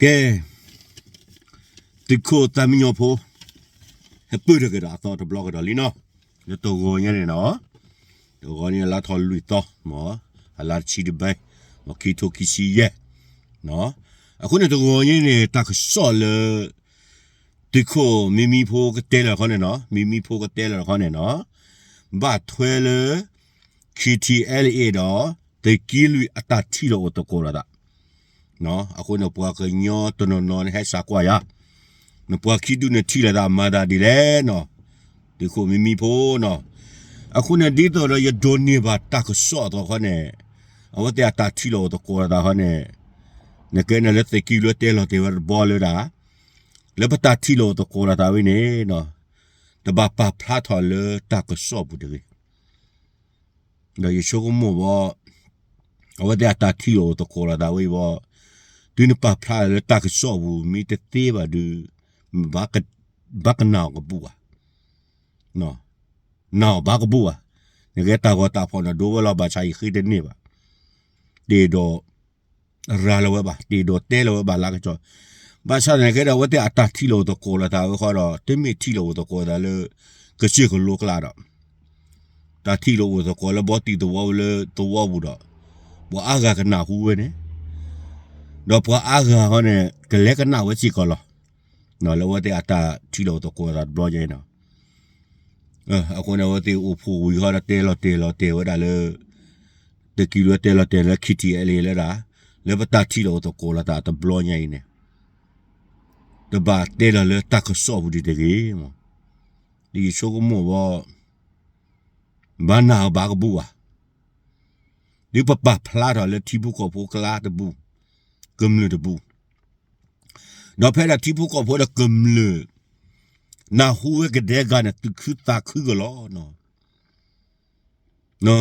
ကဲ, သုးခိၣ်သးမံညီဖိ ဟဲပၢၢ်ထီၣ်ကဒီးအသီတဘျီကဒီးလံနီၤ, လၢတဂီၤညါန့ၣ်နီၤ, တဂီၤန့ၣ်လါထီၣ်လွံၢ်သီ, အလါတဆံတဘဲ, မ့ၢ်ခံထိခံဆံယဲၢ်, အဃိန့ၣ်တဂီၤညါန့ၣ် တၢ်ကစီၣ်လၢ သုးခိၣ်မံမံဖိကတဲလၢၤခီန့ၣ်နီၤ, မံမံဖိကတဲလၢၤခီန့ၣ်နီၤ, ဘၣ်ထွဲလၢ ခံထံအဲလ်အ့ဒီး သုးက့လွံၢ်အတၢ်ထံၣ်လိာ်အိၣ်သကိးလိာ်သး, အဃိန့ၣ် ပှၤကညီတနီၤနီၤန့ၣ်ဟဲစးကွၢ်ယၤ, နပှၤခံဒူၣ်န့ၣ်ထံၣ်လိာ်သးမၤသးဒ်လဲၣ်နီၤ, သုးခိၣ်မံမံဖိနီၤ, အဃိန့ၣ်ဒ်သိးဒီးယဒိးန့ၢ်ဘၣ်တၢ်ကစီၣ်အသိးခီန့ၣ်, အဝဲသ့ၣ်အတၢ်ထံၣ်လိာ်အိၣ်သကိးလိာ်သးခီန့ၣ်, နကဲန့ၣ်လၢသုးက့လွံၢ်တဲလီၤတဲာ်ဝဲတဘျီလၢဒၣ်, လၢပတၢ်ထံၣ်လိာ်အိၣ်သကိးလိာ်သးဝဲန့ၣ်နီၤ, တဘၣ်ပာ်ဖျါထီၣ်လၢတၢ်ကစီၣ်ပူၤတဂ့ၤ. ဒီးယဆိကမိၣ်ဘၣ်, အဝဲသ့ၣ်အတၢ်ထံၣ်လိာ်အိၣ်သကိးလိာ်သးဝဲအံၤဘၣ်, တုၤနပာ်ဖျါလၢတၢ်ကစီၣ်ပူၤ မ့ၢ်တသ့ဘၣ်ဒီး, ဘၣ်ကနာ်အီၤကဘူၣ်ဘၣ်, နာ်အီၤဘၣ်ကဘူၣ်ဘၣ်, နကဲတၢ်ဂီၤတၢ်ဖီၣ်န့ၣ် ဒိဝဲလီၤ ဘၣ်ဆၣ်ယဃ့တန့ၢ်ဘၣ်, တအဲၣ်ဒိး ရၤလီၤဝဲဘၣ်, တအဲၣ်ဒိးတဲလီၤဝဲဘၣ်လၢကစီၣ်, ဘၣ်ဆၣ်သနာ်က့ဒီး အဝဲသ့ၣ်အတၢ်ထံၣ်လိာ်အိၣ်သကိးလိာ်သးဝဲဃီဒီး တမ့ၢ်ထံၣ်လိာ်အိၣ်သကိးသးလၢ ကစၢၢ်ကလိကျါဒီး, တၢ်ထံၣ်လိာ်အိၣ်သကိးလၢဘီတံၢ်သဝီလၢသဝီပူၤဒီး, ပှၤအါဂၤကနၢ်ဟူဝဲန့ၣ်, ဒီးပှၤအါဂၤဃီန့ၣ် ကလဲၤကနၣ်ဝဲစ့ၢ်ကီးလီၤ, လၢအဝဲသ့ၣ်အတၢ်ထံၣ်လိာ်အိၣ်သကိးသးတဘျီညါအံၤနီၤ အဃိန့ၣ် အဝဲသ့ၣ်အိၣ်ဖှိၣ်ဝံၤဃီဒီး တဲလီၤတဲာ်လီၤတဲာ်ဝဲဒၣ်လၢ သုးက့လွံၢ်တဲလီၤတဲာ်လၢ ခံထံအဲလ်အ့လၢဒၣ်, လၢပတၢ်ထံၣ်လိာ်အိၣ်သကိးလိာ်သးတဘျီညါအံၤန့ၣ်, တဘၣ်တဲလီၤလၢတၢ်ကစီၣ်ပူၤဒံးတဂ့ၤမး, ဒ်ယဆိကမိၣ်ဘၣ်, ဘၣ်နာ်အီၤဘၣ်ကဘူၣ်ဘၣ်, ဒ်ပပာ်ဖျါထီၣ်လၢထံဖိကီၢ်ဖိကျါတဘူၣ်, ကမျၢၢ်တဘူၣ် ဒီးဖဲဒၣ်ထံဖိကီၢ်ဖိဒီးကမျၢၢ် နၢ်ဟူဝဲကဒဲကဂၤန့ၣ် သူၣ်ခုသးခုကလီၤနီ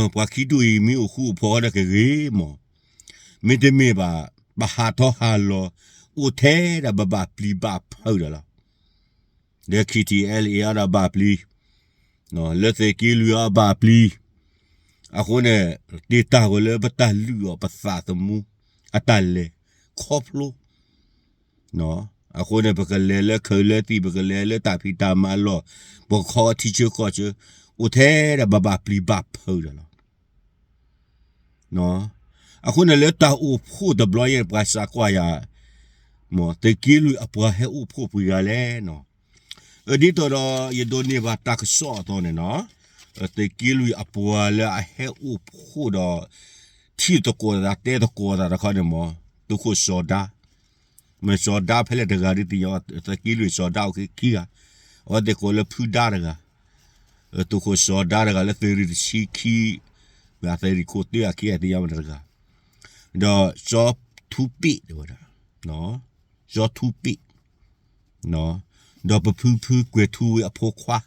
ၤ. ပှၤခံဒူၣ်အံၤမ့ၢ်အိၣ်ဃူအိၣ်ဖိးဒီးကဂ့ၤမး, မ့တမ့ၢ်ဘၣ် ပဟးထီၣ်ဟးလီၤ အိၣ်ထဲဒၣ်ပဘၣ်ပျံၤဘၣ်ဖုးဒီးလီၤ. ဒီး ခံထံအဲလ်အ့ အဒၣ်ဘၣ်ပျံၤ, လၢသုးက့လွံၢ်အဘၣ်ပျံၤ, အဃိန့ၣ် တ့ၢ်တၢ်ဝဲလၢပတၢ်လုၢ်အီၣ်ပသးသမူ အတၢ်လဲၤခီဖျိ အဃိန့ၣ် ပကလဲၤလၢခုးလၢသံၣ် ပကလဲၤလၢတၢ်ဖံးတၢ်မၤလီၢ် ပကခီထံဆၢကီၢ်ဆၢ အိၣ်ထဲဒၣ်ပဘၣ်ပျံၤဘၣ်ဖုးဒီးလီၤ. အဃိန့ၣ်လၢတၢ်အိၣ်ဖှိၣ်တဘျီယဲၢ် ပှၤစးကွၢ်ယၤ, မ့ၢ်သုးက့လွံၢ်အပှၤဟဲအိၣ်ဖှိၣ်ပှဲၤဂၤလဲၣ်နီၤ. ဒ်သိးဒီး ယဒိးန့ၢ်ဘၣ်တၢ်ကစီၣ်အသိးန့ၣ်နီၤ, သုးက့လွံၢ်အပှၤလၢအဟဲအိၣ်ဖှိၣ်ဒီး ထံၣ်သကိးသးတဲသကိးသးတခီန့ၣ်မ့ၢ် သုးခိၣ်စီၤဒါ မ့ၢ်စီၤဒါဖဲလဲၣ်တဂၤဒ်သ့ၣ်ညါ, သုးက့လွံၢ်စီၤဒါအိၣ်ခံဂၤ, အဝဲသ့ၣ်ကိးလၢဖုဒါတဂၤ, သုးခိၣ်စီၤဒါတဂၤလၢသုးရ့ၣ်တဆံခံ, မ့ၢ်အသုးရ့ၣ်ခိၣ်သၢအခံဂၤသ့ၣ်ညါမ့ၢ်တဂၤ, ဒီးစီၤထူပ့ၣ်တဲဝဲဒၣ်, စီၤထူပ့ၣ်, ဒီးပဖုဖုကွဲၤထူဝ့အဖိခွါ,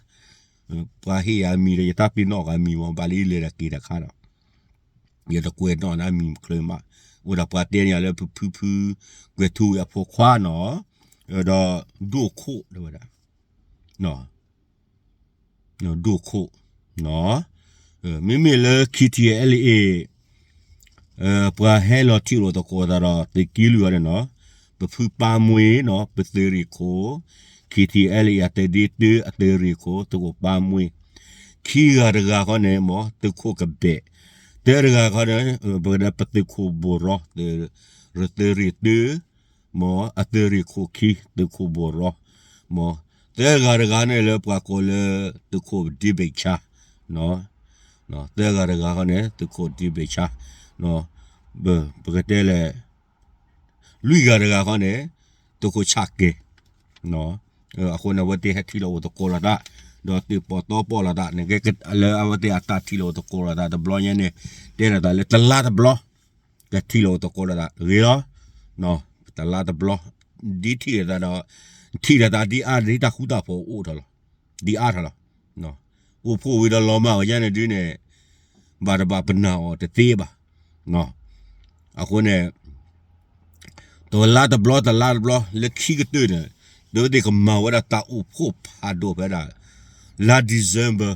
ပှၤဟ့ၣ်ယၤအမံၤဒီး ယတၢ်ပ့ၤနီၣ်အမံၤမ့ၢ် ဘၣ်လၢယလဲၤဒီးက့ၤတခါဒီး ယတကွဲးနီၣ်နၤမံၤချၢမး, အိၣ်ဒီးပှၤတဲန့ၢ်ယၤလၢဖုဖု ကွဲၤထူဝ့အဖိခွါနီၤ, ဒီးဒိၣ်ခိၣ်တဲဝဲဒၣ်, ဒိၣ်ခိၣ်, မ့မ့ၢ်လၢ ခံထံအဲလ်အ့ ပှၤဟဲလီၤထံၣ်လိာ်သကိးသးဒီး သုးက့လွံၢ်အီၤန့ၣ်နီၤ, ပဖုပၢ်မှ့နီၤ ပသုးရ့ၣ်ခိၣ်, ခံထံအဲလ်အ့ အသုးဒ့တၢ အသုးရ့ၣ်ခိၣ် သုးခိၣ်ပၢ်မှ့, ခံဂၤတဂၤခီန့ၣ် မ့ၢ်သုးခိၣ်ကဘဲး, သၢတဂၤခီန့ၣ် ပသုးခိၣ်ဘိၣ်ရီ, သုးရ့ၣ်တၢ မ့ၢ်အသုးရ့ၣ်ခိၣ်ခံ သုးခိၣ်ဘိၣ်ရီ, မ့ၢ်သၢဂၤတဂၤန့ၣ်လၢပှၤကိးလၢ သုးခိၣ်ဒ့ဘ့ၣ်ဆါ, သၢဂၤတဂၤခီန့ၣ် သုးခိၣ်ဒ့ဘ့ၣ်ဆါ, ပကတဲလဲၣ် လွံၢ်ဂၤတဂၤခီန့ၣ် သုးခိၣ်ဆၣ်ကဲၤ, အဃိန့ၣ် အဝဲသ့ၣ်ဟဲထံၣ်လိာ်အိၣ်သကိးလိာ်သး, ဒီးသုးပီၣ်တီပီၣ်လိာ်သးန့ၣ် လၢအဝဲသ့ၣ်အတၢ်ထံၣ်လိာ်အိၣ်သကိးလိာ်သးတဘျီညါန့ၣ် တဲလိာ်သးလၢတလါတဘျီ ကထံၣ်လိာ်အိၣ်သကိးလိာ်သးဂ့ၤလီၤ, တလါတဘျီ ဒ်ထံၣ်လိာ်သးဒီး ထံၣ်လိာ်သးဒ်အါဒ်တၢ်ဃူတၢ်ဖိးအိၣ်ထီၣ်လီၤ, ဒ်အါထီၣ်လီၤ, အိၣ်ဖှိၣ်ဝံၤဒီးလီၤမၢ်ဝဲညါန့ၣ်ဒုးန့ၣ် ဘၣ်တဘၣ်ပနာ်အီၤတသ့ဘၣ်, အဃိန့ၣ် တလါတဘျီ တလါတဘျီ လၢခံကတၢၢ်န့ၣ် ဒ်ဝဲသ့ၣ်ကမၤဝဲဒၣ်တၢ်အိၣ်ဖှိၣ်ဖးဒိၣ်ဖဲဒၣ် လါ December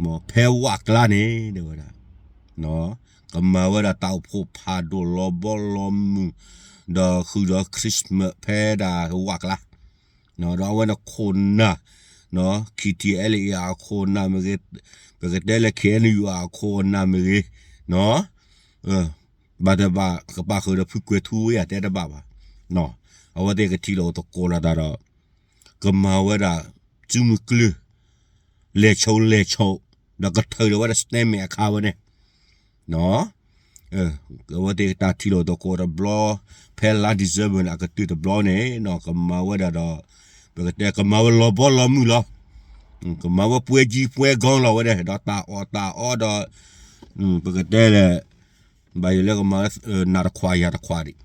မ့ၢ်ဖဲဝးကျါန့ၣ် တဲဝဲဒၣ် ကမၤဝဲဒၣ်တၢ်အိၣ်ဖှိၣ်ဖးဒိၣ်လီၤဘီလီၤမုၢ် ဒီးဃုာ်ဒီး Christmas ဖဲဒၣ်ဝးကျါ, ဒီးအဝဲန့ၣ်ခိၣ်နၢ်, K T L A အခိၣ်နၢ်မ့ၢ်ဂ့ၤ, ပကတဲလၢ K N U အခိၣ်နၢ်မ့ၢ်ဂ့ၤ, ဘၣ်တဘၣ်ကပာ်ဃုာ်ဒီးဖုကွဲၤထူဝ့ၢ်ဧါ တဲတဘၣ်ဘၣ်, အဝဲသ့ၣ်ကထံၣ်လိာ်သကိးလိာ်သးဒီး ကမၤဝဲဒၣ် စုမုၢ်ကျုၢ် လဲၤဆိးလဲၤဆိး, ဒီးကထုးဒီးဝဲဒၣ် statement အခါဝဲန့ၣ်, အဝဲသ့ၣ်တၢ်ထံၣ်လိာ်သကိးတဘျီ, ဖဲလါ December န့ၣ် အကတၢၢ်တဘျီန့ၣ် ကမၤဝဲဒၣ်ဒီး ပကတဲကမၤဝဲလီၤဘီလီၤမုၢ်လီၤ, ကမၤဝဲပွဲကြီးပွဲကောင်းလီၤဝဲဒၣ် ဒီးတၢ်အီၣ်တၢ်အီဒီး ပကတဲလဲၣ်, ဘၣ်ယိၣ်လၢကမၤ နၤတခွးယၤတခွးဒံး,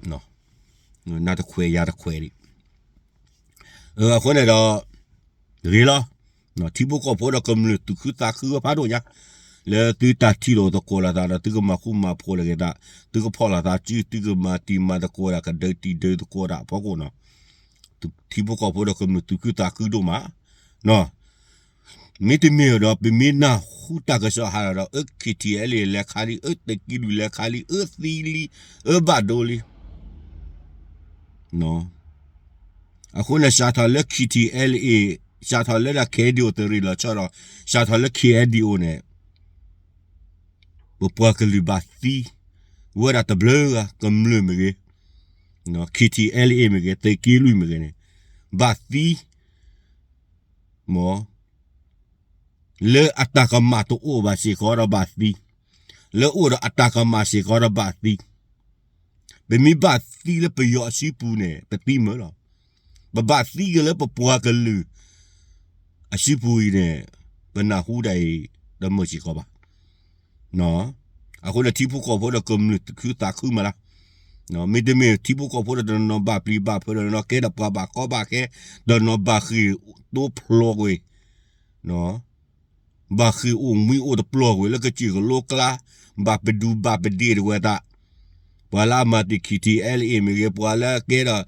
နၤတခွဲးယၤတခွဲးဒံး အဃိန့ၣ်ဒီး ဂ့ၤလီၤ, ထံဖိကီၢ်ဖိဒီးကမျၢၢ်သူၣ်ခုသးခုဝဲဖးဒိၣ်ညါ, လၢသုတၢ်ထံၣ်လိာ်သကိးလိာ်သးဒီး သုကမၤဃူမၤဖိးလိာ်က့ၤသး, သုကဖီၣ်လိာ်သးစု, သုကမၤတံၤမၤသကိးဒီး ကဒုးတံၤဒုးသကိးတၢ်အဖီခိၣ်နီၤ, ထံဖိကီၢ်ဖိဒီးကမျၢၢ်သူၣ်ခုသးခုဒိၣ်မး မ့တမ့ၢ်ဒီး ပမ့ၢ်နၢ်ဟူတၢ်ကစီၣ်ဟးဒီး အၢ K T L A လဲၤခါလံ, အၢ သုးက့လွံၢ်လဲၤခါလံ, အၢ သံလံ, အၢ ဘၣ်ဒိလံ. အဃိန့ၣ် စးထီၣ်လၢ K T L A, စးထီၣ်လၢဒၣ် K N D O တရံးလီၤဆီဒီး စးထီၣ်လၢ K N D O န့ၣ် ပပှၤကလုာ်ဘၣ်သံဝဲဒၣ်တဘျုးဂၤ, ကမျၢၢ်မ့ၢ်ဂ့ၤ, K T L A မ့ၢ်ဂ့ၤ, သုးက့လွံၢ်မ့ၢ်ဂ့ၤန့ၣ် ဘၣ်သံ မ့ၢ် လၢအတၢ်ကမၣ်တအိၣ်ဘၣ်စ့ၢ်ကီးဒီးဘၣ်သံ, လၢအိၣ်ဒီးအတၢ်ကမၣ်စ့ၢ်ကီးဒီးဘၣ်သံ, ပမ့ၢ်ဘၣ်သံလၢပယီၤအစုပူၤန့ၣ် ပသံမုာ်လီၤ. ပဘၣ်သံက့ၤလၢပပှၤကလုာ်အစုပူၤအံၤန့ၣ် ပနၢ်ဟူဒၣ်အံၤ တမုာ်စ့ၢ်ကီးဘၣ်. အဃိန့ၣ် ထံဖိကီၢ်ဖိဒီးကမျၢၢ်သူၣ်ခုသးခုမးလီၤ. မ့တမ့ၢ်ထံဖိကီၢ်ဖိဒီးတနီၤဘၣ်ပျံၤဘၣ်ဖုးဒီး တနီၤကဲဒီးပှၤဘၣ်ကီဘၣ်ခဲ, တနီၤဘၣ်ဃ့ၢ်တိဖျိးကွံာ်, ဘၣ်ဃ့ၢ်အိၣ်မှံအိၣ်တပျီၤကွံာ် လၢကစၢၢ်ကလိကျါ, ဘၣ်ပဒူဘၣ်ပဒ့ၣ်တဝဲသး, ပှၤလၢအမၤတ့ၢ် K T L A မ့ၢ်ဂ့ၤ, ပှၤလၢကဲဒီး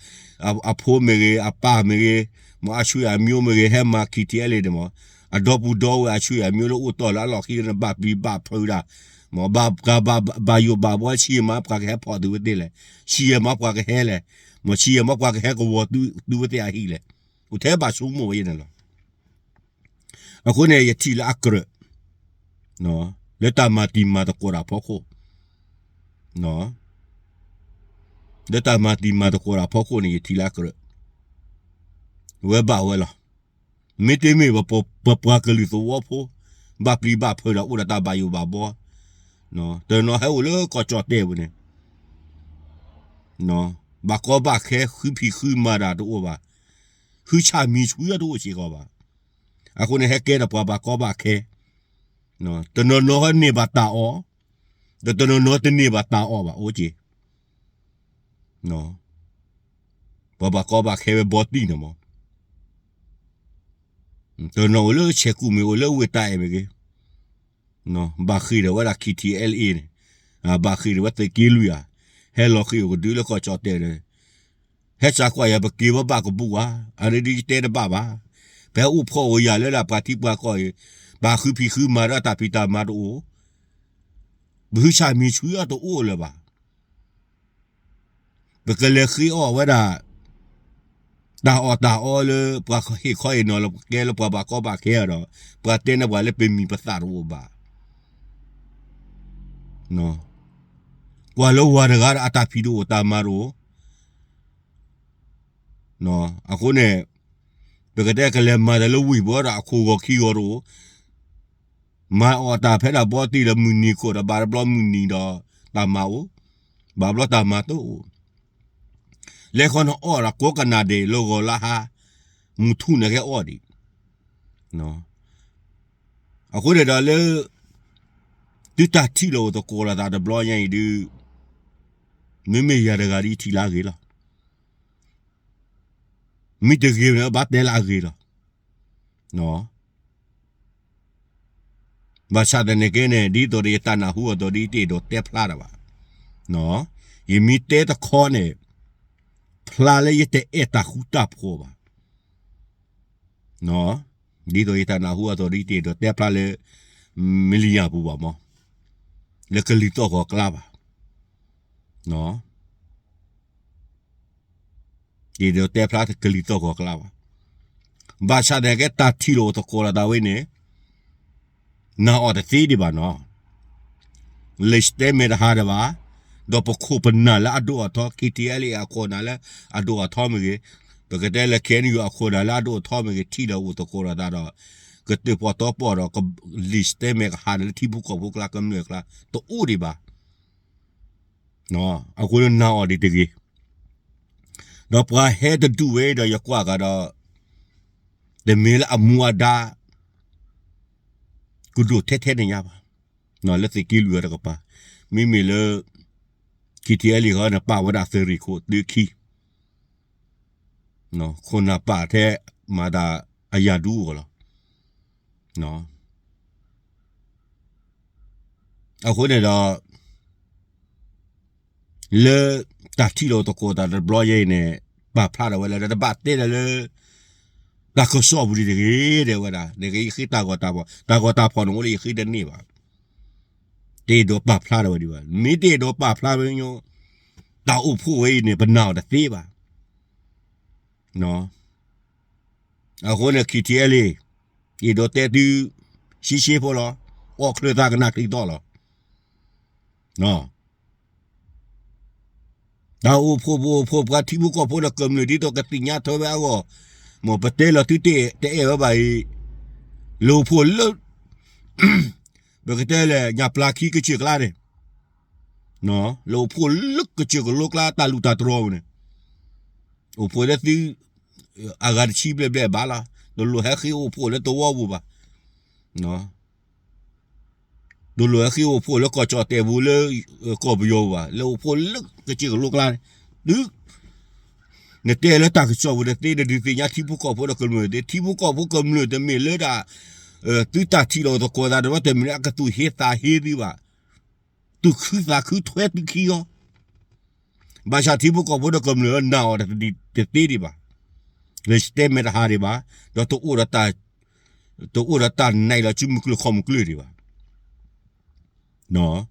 အဖိမ့ၢ်ဂ့ၤ, အပၢ်မ့ၢ်ဂ့ၤ, မ့ၢ်အဆွေအမျိုးမ့ၢ်ဂ့ၤ ဟဲမၤ K T L A န့ၣ်မ့ၢ်, အဒီပုၢ်ဒီဝဲၢ်အဆွေအမျိုးလၢအိၣ်တီၢ်လၢအလီၢ်ခံန့ၣ် ဘၣ်ပျံၤဘၣ်ဖုးဒၣ်, မ့ၢ်ဘၣ်ပှၤဘၣ်ယိၣ်ဘၣ်ဘှီ ဆံးမးပှၤကဟဲဖီၣ်သုဝဲသ့ၣ်လဲၣ်, ဆံးယဲၢ်မးပှၤကဟဲလဲၣ်, မ့ၢ်ဆံးယဲၢ်မးပှၤကဟဲကဝီၤသုဝဲသ့ၣ်အဟံၣ်လဲၣ်, အိၣ်ထဲဘၣ်ဆိကမိၣ်ဝဲယဲန့ၣ်လီၤ. အဃိန့ၣ် ယထံၣ်လၢအကြၢး လၢတၢ်မၤတံၤမၤသကိးတၢ်အဖီခိၣ်, လၢတၢ်မၤတံၤမၤသကိးတၢ်အဖီခိၣ်န့ၣ် ယထံၣ်လၢအကြၢး ဝဲဘၣ်ဝဲလီၤ. မ့တမ့ၢ်ပပှၤကလုာ်သဝီဖိ ဘၣ်ပျံၤဘၣ်ဖုးဒီးအိၣ်ဒီးတၢ်ဘၣ်ယိၣ်ဘၣ်ဘှီ, တနီၤဟဲအိၣ်လၢကီၢ်ကၠီၣ်တဲၣ်ပူၤန့ၣ် ဘၣ်ကီဘၣ်ခဲ ဃုဖံးဃုမၤတၢ်တအိၣ်ဘၣ်, ဟုဆၣ်မံၤဆှံအတအိၣ်စ့ၢ်ကီးဘၣ်. အဃိန့ၣ် ဟဲကဲဒီးပှၤဘၣ်ကီဘၣ်ခဲ, တနီၤနီၤဟဲန့ၢ်ဘၣ်တၢ်အီၣ်, ဒီးတနီၤနီၤတန့ၢ်ဘၣ်တၢ်အီၣ်ဘၣ် အိၣ်က့ၤ ပှၤဘၣ်ကီဘၣ်ခဲဝဲဘီတံၢ်န့ၣ်မ့ၢ်, တနီၤအိၣ်လၢဆဲးကူၣ်မ့ၢ်ဂ့ၤ အိၣ်လၢဝ့ၢ်တၢ်အဲၣ်မ့ၢ်ဂ့ၤ, ဘၣ်ဃ့ၢ်ဒီးဝဲဒၣ် K T L A န့ၣ်, ဘၣ်ဃ့ၢ်ဒီးဝဲသုးက့လွံၢ်ဧါ, ဟဲလီၤဃ့ၢ်အိၣ်ကဒုလၢကီၢ်ကၠီၣ်တဲၣ်န့ၣ်, ဟဲစးကွၢ်ယၤ ပက့ၤဝဲဘၣ်ကဘူၣ်ဧါ, အရ့ဒ်ယတဲတဘၣ်ဘၣ်, ပဟဲအိၣ်ဖှီၣ်ဝဲယၤလၢဒၣ်ပှၤထံပှၤကီၢ်အံၤ, ဘၣ်ဃုဖံးဃုမၤဒီးတၢ်ဖံးတၢ်မၤတအိၣ်, ပဟုဆၣ်မံၤဆှံအတအိၣ်လၢၤဘၣ်. ပကလဲၤဃ့အီၣ်ဝဲဒၣ် တၢ်အီၣ်တၢ်အီလၢပှၤဟ့ၣ်ခီဟ့ၣ်နီၤလၢပကဲလၢပှၤဘၣ်ကီဘၣ်ခဲဒီး ပှၤတဲန့ၢ်ပှၤလၢပမံၤပသၣ်တအိၣ်ဘၣ်. ကွၢ်လၢဝၤတဂၤဒီးအတၢ်ဖံးတအိၣ်တၢ်မၤတအိၣ်, အဃိန့ၣ် ပကတဲကလဲၤမၤတၢ်လၢဝ့ၢ်ပူၤဒီးအခိၣ်ဂီၤခံဂီၤတအိၣ်, မၤအီၣ်တၢ်ဖဲဒၣ်ဘီတံၢ်ဒီးမုၢ်နံၤခိၣ်ဒီး ဘၣ်တဘျီမုၢ်နံၤဒီးတၢ်မၤအိၣ်, ဘၣ်ဘျီတၢ်မၤတအိၣ်, လဲၤခီန့ၣ်အီၣ်ဒီးကိးကနၣ်ဒဲးလၢဂီၤလၢဟါ, မုၢ်ထူၣ်န့ၣ်ကဲအီၣ်ဒံး. အဃိန့ၣ်ဒီးလၢ သုတၢ်ထံၣ်လိာ်အိၣ်သကိးလိာ်သးတဘျီညါအံၤဒုး မ့မ့ၢ်ယၤတဂၤဒ်ထံၣ်လၢအဂ့ၤလီၤ. မ့ၢ်တဂ့ၤန့ၣ် ဘၣ်တဲလၢအဂ့ၤလီၤ. ဘၣ်ဆၣ်သနာ်က့န့ၣ် ဒ်သိးဒီးယတၢ်နၢ်ဟူအသိးဒ်တအဲၣ်ဒိးတဲဖျါတၢ်ဘၣ်. ယမ့ၢ်တဲတခီန့ၣ် ဖျါလၢယတအဲၣ်တၢ်ဃူတၢ်ဖိးဘၣ်. ဒ်သိးယတၢ်နၢ်ဟူအသိးဒ်တအဲၣ်ဒိးတဲဖျါလၢ မလံယၣ်ပူၤဘၣ်မး, လၢကလံၤသီၣ်ဂီၤကျါဘၣ်. တအဲၣ်ဒိးတဲဖျါကလံၤသီၣ်ဂီၤကျါဘၣ်. ဘၣ်ဆၣ်န့ၣ်ကဲတၢ်ထံၣ်လိာ်သကိးလိာ်သးဝဲန့ၣ် နာ်အီၤတသ့ဒံးဘၣ်နီၤ. လံာ်တဲမဲာ်တဟါဒံးဘၣ်, ဒီးပခိၣ်ပနၢ်လၢအဒိၣ်အထီ ခံထံအဲလံ အခိၣ်နၢ်လၢအဒိၣ်အထီမ့ၢ်ဂ့ၤ, ပကတဲလၢ ခဲအံၤ အခိၣ်နၢ်လၢအဒိၣ်အထီမ့ၢ်ဂ့ၤ ထံၣ်ဒီးအိၣ်သကိးလိာ်သးဒီး ကတၢၢ်ပီၣ်တီပီၣ်ဒီး လံာ်တဲမဲာ်ကဟါဒီးလၢထံဖိကီၢ်ဖိကျါ ကမျၢၢ်ကျါ တအိၣ်ဒံးဘၣ်. အဃိန့ၣ်နာ်အီၤဒံးတဂ့ၤ. ဒီးပှၤဟဲတဒူၣ်ဝဲဒီးယကွၢ်ကဒီး တမ့ၢ်လၢအမူအဒါ ကဒိၣ်ထဲထဲန့ၣ်ညါဘၣ်. လၢသုးက့လွံၢ်အီၤတကပၤ, မ့မ့ၢ်လၢ ခံထံအဲလံ ဃီန့ၣ် ပာ်ဝဲဒၣ်သုးရ့ၣ်ခိၣ်သုးခံ, ခိၣ်နၢ်ပာ်ထဲမၤသးအယၤဒူအဂီၢ်လီၤ. အဃိန့ၣ်ဒီး လၢတၢ်ထံၣ်လိာ်သကိးသးတဘျီယဲအံၤန့ၣ် ပာ်ဖျါထီၣ်ဝဲလၢ တဘၣ်တဲဒီးလၢ တၢ်ကစီၣ်ပူၤဒံးတဂ့ၤ တဲဝဲဒၣ်, နကယဃ့တၢ်ဂီၤတၢ်ဖီၣ်, တၢ်ဂီၤတၢ်ဖီၣ်န့ၣ်အိၣ်လၢယဃ့တန့ၢ်ဘၣ်. တအဲၣ်ဒိးပာ်ဖျါထီၣ်ဝဲဒံးဘၣ်. မ့ၢ်တအဲၣ်ဒိးပာ်ဖျါဝဲညိ တၢ်အိၣ်ဖှိၣ်ဝဲအံၤန့ၣ် ပနာ်အီၤတသ့ဘၣ်. အဃိန့ၣ် ခံထံအဲလံ အဲၣ်ဒိးတဲသု ရှဲရှဲဖိလီၤ. အီၣ်ချၢသးကနၣ်ချံသီၣ်လီၤ. တၢ်အိၣ်ဖှိၣ်ပအိၣ်ဖှိၣ် ပှၤထံဖိကီၢ်ဖိဒီးကမျၢၢ်ဒ်သိးကသ့ၣ်ညါထွဲဝဲအဂီၢ်, မ်ပတဲလီၤသုတအဲၣ်ဝဲဘၣ်အံၤ, လၢအိၣ်ဖှိၣ်လၢ ပကတဲလၢညၣ်ပျၢ်ခံကစၢၢ်ကျါန့ၣ်, လၢအိၣ်ဖှိၣ်လၢကစၢၢ်ကလိကျါတၢ်လူၢ်တၢ်တြီၤပူၤန့ၣ်, အိၣ်ဖှိၣ်လၢသု အဂၤတဆံဘျဲၣ်ဘျဲၣ်ဘၣ်လီၤ. တလိၣ်ဟဲဃ့အိၣ်ဖှိၣ်လၢသဝီပူၤဘၣ်. တလိၣ်ဟဲဃ့အိၣ်ဖှိၣ်လၢကီၢ်ကၠီၣ်တဲာ်ပူၤလၢ ကီၢ်ပယီၤပူၤဘၣ်. လၢအိၣ်ဖှိၣ်လၢကစၢၢ်ကလိကျါန့ၣ်, တုၤ နတဲလၢတၢ်ကစီၣ်ပူၤတသ့ နဒုးသ့ၣ်ညါထံဖိကီၢ်ဖိဒီးကမျၢၢ်သ့, ထံဖိကီၢ်ဖိကမျၢၢ်တမ့ၢ်လၢဒၣ် သုတၢ်ထံၣ်လိာ်သကိးသးတဘျီ တမ့ၢ်လၢအကသူၣ်ဟ့သးဟ့သုဘၣ်. သူၣ်ခုသးခုထွဲသုခံလီၤ. ဘၣ်ဆၣ်ထံဖိကီၢ်ဖိဒီးကမျၢၢ်နာ်အီၤတသ့ဒံးဘၣ်. လၢတဲမဲာ်တဟါဒံးဘၣ်, ဒီး တအိၣ်ဒီးတၢ်နဲၣ်လီၤစုမုၢ်ကျၢၢ်ခီၣ်မုၢ်ကျၢၢ်ဒံးဘၣ်.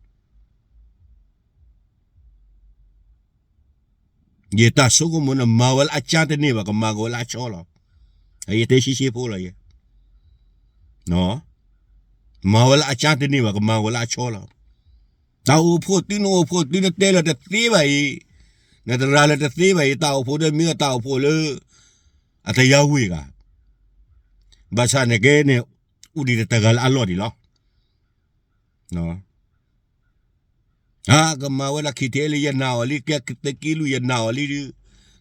ယတၢ်ဆိကမိၣ်န့ၣ် မၤဝဲလၢအကၢတန့ၢ်ဘၣ် ကမၤကဝဲလၢအဆီလီၤ. ယတဲရှဲရှဲဖိလီၤယဲ. မၤဝဲလၢအကၢတန့ၢ်ဘၣ် ကမၤဝဲလၢအဆီလီၤ. တၢ်အိၣ်ဖှိၣ်သု နအိၣ်ဖှိၣ်သု နတဲလီၤတသ့ဘၣ်အံၤ, နတရၤလီၤတသ့ဘၣ်အံၤ တၢ်အိၣ်ဖှိၣ်ဒီးမ့ၢ်အတၢ်အိၣ်ဖှိၣ်လၢ အတယါဝ့ၢ်ဂၤ, ဘၣ်ဆၣ်န့ၣ်ကဲန့ၣ် အိၣ်ဒံးတဂၤလၢအလီၢ်ဒံးလီၤ. အကမၤဝဲဒၣ်ခံထံလံ ယနာ်အီၤလံ ကဲသုးက့လွံၢ်ယနာ်အီၤလံဒုး,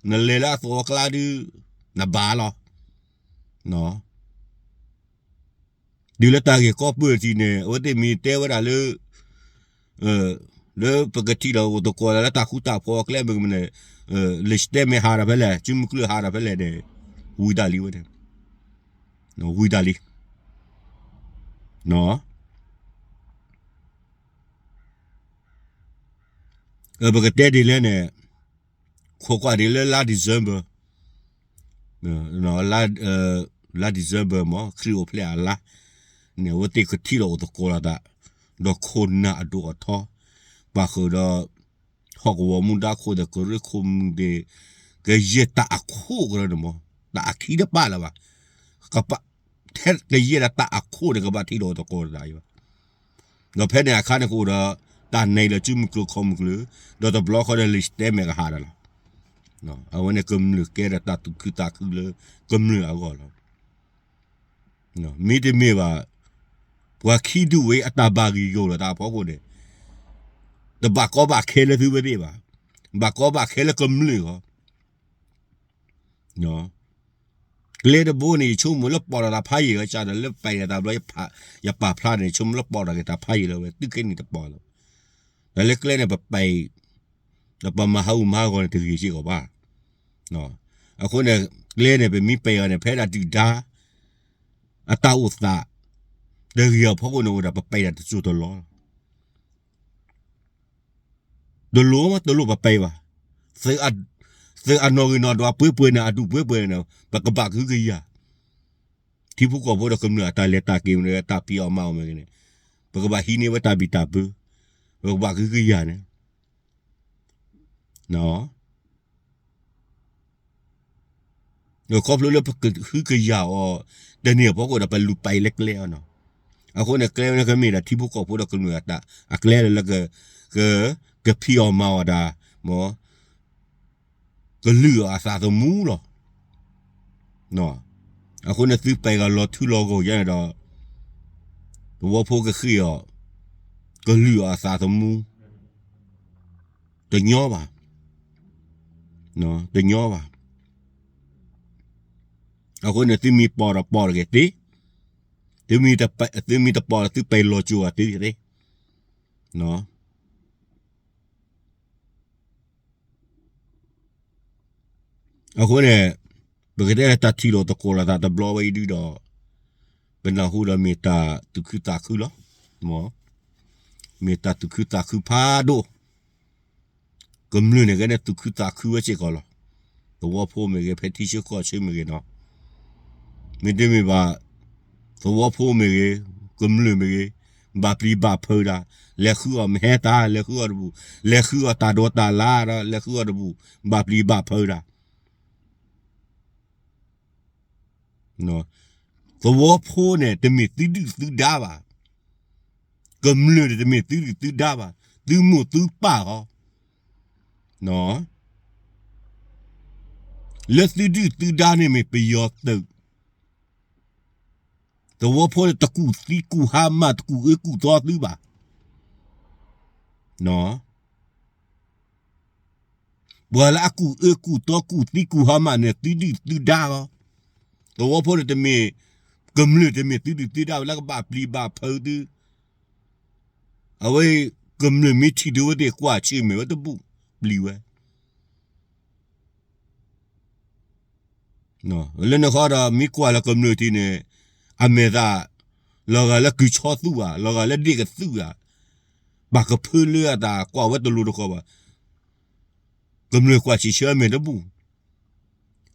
နလဲၤလၢအသဝီကျါဒုး နဘၣ်လီၤ. တုၤလၢတၢ်ဂ့ၢ်ကီပၢၢ်ထံးန့ၣ် အဝဲသ့ၣ်မ့ၢ်တဲဝဲဒၣ်လၢ လၢပကထံၣ်လိာ်သကိးသးလၢတၢ်ဃူတၢ်ဖိးအကျဲမ့ၢ်ဂ့ၤန့ၣ်, လံာ်တဲမဲာ်ဟးဒီးဖဲလဲၣ် စုမုၢ်ကျၢၢ်ဟးဒီးဖဲလဲၣ်န့ၣ်, ဝံၤတၢ်လံဝဲန့ၣ်, ဝံၤတၢ်လံ. ပကတဲဒ်လဲၣ်န့ၣ်, ခိးကွၢ်ဒ်လၢလါ December, လါ December မ့ၢ် ခရံာ်အိၣ်ဖျဲၣ်အလါန့ၣ် အဝဲသ့ၣ်ကထံၣ်လိာ်အိၣ်သကိးလိာ်သး, ဒီးခိၣ်နၢ်အဒိၣ်အထီ, ပာ်ဃုာ်ဒီး ဟီၣ်ကဝီၤမူဒါခိၣ်ဒီး ကရၢခိၣ်မုၢ်သ့ၣ်, ကယဲၢ်တၢ်အခိၣ်ကရၢန့ၣ်မ့ၢ် တၢ်အခံတပာ်လၢၤဘၣ်, ကပာ် ထဲကယဲၢ်ဒၣ်တၢ်အခိၣ်န့ၣ် ကဘၣ်ထံၣ်လိာ်သကိးလိာ်သးအံၤဘၣ်. ဒီးဖဲန့ၣ်အခါန့ၣ်ကအိၣ်ဒီး တၢ်နဲၣ်လၢစုမုၢ်ကျၢၢ်ခီၣ်မုၢ်ကျၢၢ်, ဒီးတဘျီဃီဒီးလံာ်တဲမဲာ်ကဟးဒီးလီၤ. အဝဲန့ၣ်ကမျၢၢ်ကဲဒီးတၢ်သူၣ်ခုသးခုလၢကမျၢၢ်အဂီၢ်လီၤ. မ့တမ့ၢ်ဘၣ် ပှၤခံဒူၣ်ဝဲအတၢ်ဘၣ်ဂံၢ်ယိာ်လိာ်သးအဖီခိၣ်န့ၣ်, တဘၣ်ကီဘၣ်ခဲလၢသုဝဲသ့ၣ်ဘၣ်, ဘၣ်ကီဘၣ်ခဲလၢကမျၢၢ်အဂီၢ်. ကျဲတဘိန့ၣ် ယဆိကမိၣ်လၢပိာ်ထီၣ်တၢ်ဖးယံာ်လီၤ, စးဒီးလၢပဲာ်ဒီးတၢ်ဘျီ ယပာ်ဖျါန့ၣ် ယဆိကမိၣ်လၢပိာ်ထီၣ်က့ၤတၢ်ဖးယံာ်လီၤဝဲ, သုခဲနံၣ်တပိာ်လီၤ. ဒီးလၢကျဲန့ၣ် ပပဲာ် ဒီးပမၤဟးဂူာ်မၤဟးဂီၤန့ၣ် တဂ့ၤစ့ၢ်ကီးဘၣ်. အဃိန့ၣ် ကျဲန့ၣ် ပမ့ၢ်ပဲာ်အီၤန့ၣ် ဖဲဒၣ်ဒုၣ်ဒါ အတၢ်အိၣ်သး တဂ့ၤအဖီခိၣ်န့ၣ်အိၣ်ဒီး ပပဲာ်ဒၣ်တစိၢ်တလီၢ်လီၤ. တလိၣ်မး တလိၣ်ပပဲာ်ဘၣ်. သုးအနီၣ်ဂံၢ်နီၣ်ဒွးပှဲၤပှဲၤန့ၣ် အဒူၣ်ပှဲၤပှဲၤန့ၣ် ပကဘၣ်ကဟုကယာ်, ထံဖိကီၢ်ဖိဒီးကမျၢၢ်အတၢ်လဲၤတၢ်က့ၤမ့ၢ်ဂ့ၤ တၢ်ဖံးအီၣ်မၤအီၣ်မ့ၢ်ဂ့ၤန့ၣ်, ပကဘၣ်ဟံးန့ၢ်ဝဲတၢ်ဘံၣ်တၢ်ဘၢ, ပကဘၣ်ကဟုကယာ်န့ၣ် ခီဖျိလၢပကဟုကယာ်အီၤ တန့ၢ်အဖီခိၣ်ဒီး ပလူၤပာ်အံၤလၢကျဲအီၤနီၤ. အဃိန့ၣ် ကျဲဝဲန့ၣ် ကမ့ၢ်ဒၣ်ထံဖိကီၢ်ဖိဒီးကမျၢၢ်အတၢ်အကျဲလၢ လၢက က ကဖံးအီၣ်မၤအီၣ်တၢ် မ် ကလုာ်အီၤအသးသမူလီၤ. အဃိန့ၣ် သုပာ်ဂၤလီၤထူလီၤယိာ်ယါန့ၣ်ဒီး သဝီဖိကဃ့အီၤ ကလုာ်အီၤအသးသမူ တညီဘၣ်, တညီဘၣ်. အဃိန့ၣ် သုမ့ၢ်ပိာ်ဒီးပိာ်တဂ့ၤသ့, သုမ့ၢ်တပိာ်ဒီးသုပာ်လီၤကၠိၤအီၤသ့သ့. အဃိန့ၣ် ပကတဲလၢတၢ်ထံၣ်လိာ်သကိးလိာ်သးတဘျီဝဲအံၤဒုဒီး ပနၢ်ဟူဒီးမ့ၢ်တၢ်သူၣ်ခုသးခုလီၤ. မ့ၢ်တၢ်သူၣ်ခုသးခုဖးဒိၣ်, ကမျၢၢ်န့ၣ်ဂ့ၤန့ၣ် သူၣ်ခုသးခုဝဲစ့ၢ်ကီးလီၤ. သဝီဖိမ့ၢ်ဂ့ၤ ဖဲထံဆၢကီၢ်ဆၢမ့ၢ်ဂ့ၤနီၤ, မ့တမ့ၢ်ဘၣ် သဝီဖိမ့ၢ်ဂ့ၤ, ကမျၢၢ်မ့ၢ်ဂ့ၤ, ဘၣ်ပျံၤဘၣ်ဖုးတၢ်, လဲၤဃုအီၣ်မဟဲတၢ်, လဲၤဃုအီၣ်တဘူၣ်, လဲၤဃုအီၣ်တၢ်ဒိးတၢ်လၢ်ဒီး လဲၤဃုအီၣ်တဘူၣ်, ဘၣ်ပျံၤဘၣ်ဖုးတၢ်. သဝီဖိန့ၣ် တမ့ၢ်သုဒုၣ်သုဒါဘၣ်. ကမျၢၢ်န့ၣ် တမ့ၢ်သုဒုၣ်သုဒါဘၣ်, သုမိၢ်သုပၢ်လီၤ. လၢသုဒုၣ်သုဒါန့ၣ်မ့ၢ်ပယီၤသုး, သဝီဖိန့ၣ် တကူၣ်သံကူၣ်ဟါမၢ် တကူၣ်အၢကူၣ်သီသုဘၣ်. ပှၤလၢအကူၣ်အၢကူၣ်သီကူၣ်သံကူၣ်ဟါမၢ်န့ၣ် သုဒုၣ်သုဒါလီၤ. သဝီဖိန့ၣ်တမ့ၢ်, ကမျၢၢ်တမ့ၢ်သုဒုၣ်သုဒါဝဲ လၢကဘၣ်ပျံၤဘၣ်ဖုးသု, အဝဲ ကမျၢၢ်မ့ၢ်ထံၣ်ဒုးဝဲသ့ၣ်ကွၢ်ဆၢၣ်မဲာ်ဝဲတဘူၣ်ပျံၤဝဲ လၢန့ၣ်ဃီဒီး မ့ၢ်ကွၢ်လၢကမျၢၢ်ထံးန့ၣ် အမဲာ်သး လီၤဂာ်လၢကုၢ်ဆီသူၣ်ဧါ, လီၤဂာ်လၢဒ့ၣ်ကသူၣ်ဧါ, ဘၣ်ကဖၢလၢအတၢ်ကွၢ်ဝဲတလိၤတဃီၤဘၣ်. ကမျၢၢ်ကွၢ်ဆံးဆၢမဲာ်တဘူၣ်,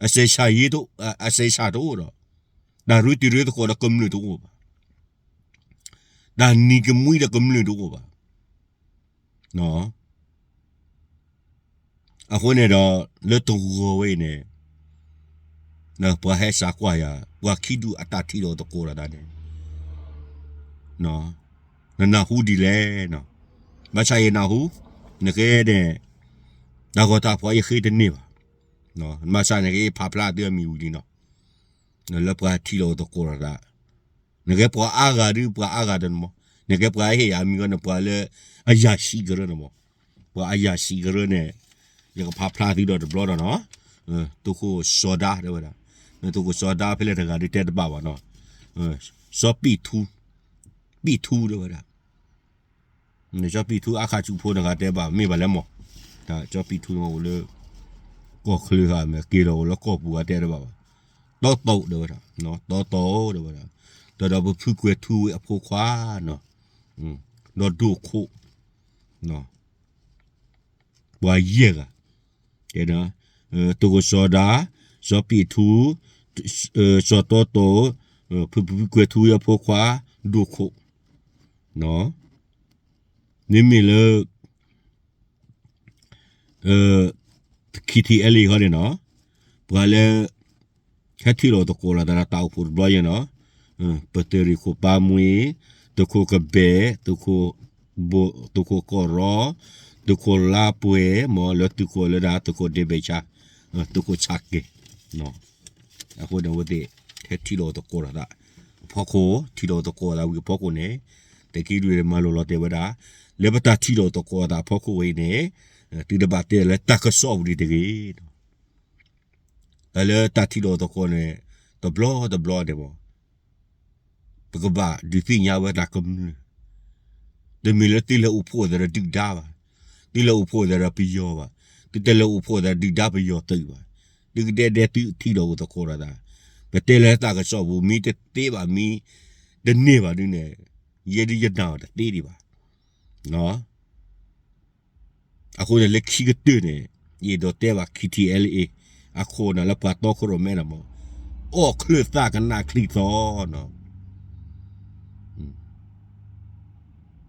အစဲးဆၣ်တအိၣ်ဒီး တၢ်ရ့တံၤရ့သကိးဒီးကမျၢၢ်တအိၣ်ဘၣ်, တၢ်နံၤကမှံဒီးကမျၢၢ်တအိၣ်ဘၣ်. အဃိန့ၣ်ဒီး လၢတဂီၤဝဲအံၤန့ၣ် ပှၤဟဲစးကွၢ်ယၤ ပှၤခံဒူၣ်အတၢ်ထံၣ်လိာ်သကိးလိာ်သးန့ၣ် နနၢ်ဟူဒ်လဲၣ်, ဘၣ်ဆၣ်ယနၢ်ဟူ နကဲန့ၣ် တၢ်ဂီၤတၢ်ဖီၣ်ယဃ့တန့ၢ်ဘၣ်, ဘၣ်ဆၣ်နကဖးဖျါသုအမံၤဝံၤလံနီၤ, လၢပှၤထံၣ်လိာ်သကိးလိာ်သး နကဲပှၤအါဂၤဒုး ပှၤအါဂၤဒီးနမး, နကဲပှၤဟ့ၣ်ယၤအမံၤဂီၢ်န့ၣ် ပှၤလၢအယၤဆံးကရၢန့ၣ်မး, ပှၤအယၤဆံးကရၢန့ၣ် ယကဖးဖျါသုဒီးတဘျီဒီးနီၤ, သုးခိၣ်စီၤဒါတဲဝဲဒၣ်, သုးခိၣ်စီၤဒါဖဲလဲၣ်တဂၤဒုးတဲတဘၣ်ဘၣ်နီၤ, စီၤပံၣ်ထူ, ပံၣ်ထူတဲဝဲဒၣ် စီၤပံၣ်ထူအါခးစူးဖိန့ၣ်ဂၤတဲဘၣ် မ့ၢ်ဘၣ်လဲၣ်မး, စီၤပံၣ်ထူန့ၣ်အိၣ်လၢ ကီၢ်ချၢဧါ မ့ၢ်က့ၤလီၤအိၣ်လၢကီၢ်ပူၤဂၤတဲတဘၣ်ဘၣ်, တီတီတဲဝဲဒၣ်, တီတီတဲဝဲဒၣ်, ဒီးဒီးပဖုကွဲၤထူဝ့ၣ်အဖိခွါနီၤ, ဒီးဒိၣ်ခိၣ် ပှၤယဲၢ်ဂၤ, တဲ, သုးခိၣ်စီၤဒါ, စီၤပံၣ်ထူ, စီၤတီတီ, ဖုဖုကွဲၤထူဝ့ၣ်အဖိခွါ, ဒိၣ်ခိၣ်, မ့မ့ၢ်လၢ KTLA ခီန့ၣ်နီၤ, ပှၤလၢ ဟဲထံၣ်လိာ်သကိးလိာ်သးဒီးတၢ်အိၣ်ဖှိၣ်တဘျီယဲနီၤ, ပတရံးခိၣ်ပၢ်မှံ, သုးခိၣ်ကဘဲၣ်, သုးခိၣ်ကီၢ်ရီ, သုးခိၣ်လါပှဲၤ, မ်လၢသုးခိၣ်လၢဒၣ် သုးခိၣ်ဒ့ဘဲၣ်ဆါ, သုးခိၣ်ဆးကဲၤ, အဃိန့ၣ်အဝဲသ့ၣ် ဟဲထံၣ်လိာ်သကိးလိာ်သး အဖီခိၣ်, ထံၣ်လိာ်သကိးလိာ်သးဝံၤအဖီခိၣ်န့ၣ်, သုးက့လွံၢ်မၤလိာ်လီၤတဲာ်ဝဲဒၣ်, လၢပတၢ်ထံၣ်လိာ်သကိးလိာ်သးအဖီခိၣ်ဝဲအံၤန့ၣ်, သုတဘၣ်တဲလၢတၢ်ကစီၣ်ပူၤဒံးတဂ့ၤ. လၢတၢ်ထံၣ်လိာ်သကိးန့ၣ် တဘျီတဘျီန့ၣ်မး, ပကဘၣ်ဒုးသ့ၣ်ညါဝဲတၢ်ကမျၢၢ်, တမ့ၢ်လၢသုလဲၤအိၣ်ဖှိၣ်သးဒီးဒုၣ်ဒါဘၣ်, သုလဲၤအိၣ်ဖှိၣ်သးဒီးပယီၤဘၣ်, သုတလဲၤအိၣ်ဖှိၣ်သးဒီးဒုၣ်ဒါပယီၤသုးဘၣ်, သုကဒဲဒဲသုထံၣ်လိာ်သကိးလိာ်သး, ပတဲလၢတၢ်ကစီၣ်ပူၤ မ့ၢ်တသ့ဘၣ် မ့ၢ်တန့ၢ်ဘၣ်ဒုးန့ၣ်, ယဲဒုးယနာ်အီၤတသ့ဒံးဘၣ်. အဃိန့ၣ်လၢခံကတၢၢ်န့ၣ်, ယအဲၣ်ဒိးတဲဘၣ် KTLA အခိၣ်အနၢ်လၢပှၤတီခိၣ်ရိၣ်မဲန့ၣ်မး, အီၣ်ချၢၣ်သးကနၣ်ချံၣ်သီနီၤ,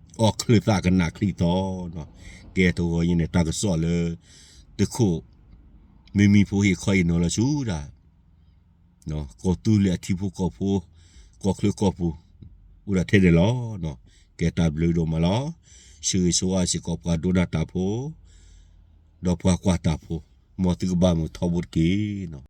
အီၣ်ချၢၣ်သးကနၣ်ချံၣ်သီနီၤ. ကဲတဂီၤအံၤန့ၣ် တၢ်ကစီၣ်လၢ သုးခိၣ် မ့မံဖိဟ့ၣ်ခီအံၤနီၤလီၤဆူဒၣ် ကီၢ်သူလ့ၤအထံဖိကီၢ်ဖိ, ကီၢ်ချၢကီၢ်ပူၤ, အိၣ်ဒၣ်ထဲန့ၣ်လီၤ. ကဲတၢ်ဘျုးဒိၣ်မးလီၤ. ဆၢဂ့ၤဆၢဝါစ့ၢ်ကီးပှၤဒိကနၣ်တၢ်ဖိ, ဒီးပှၤကွၢ်တၢ်ဖိ, မ်သုကဘၣ်မုာ်ထီဘိတက့ၢ်.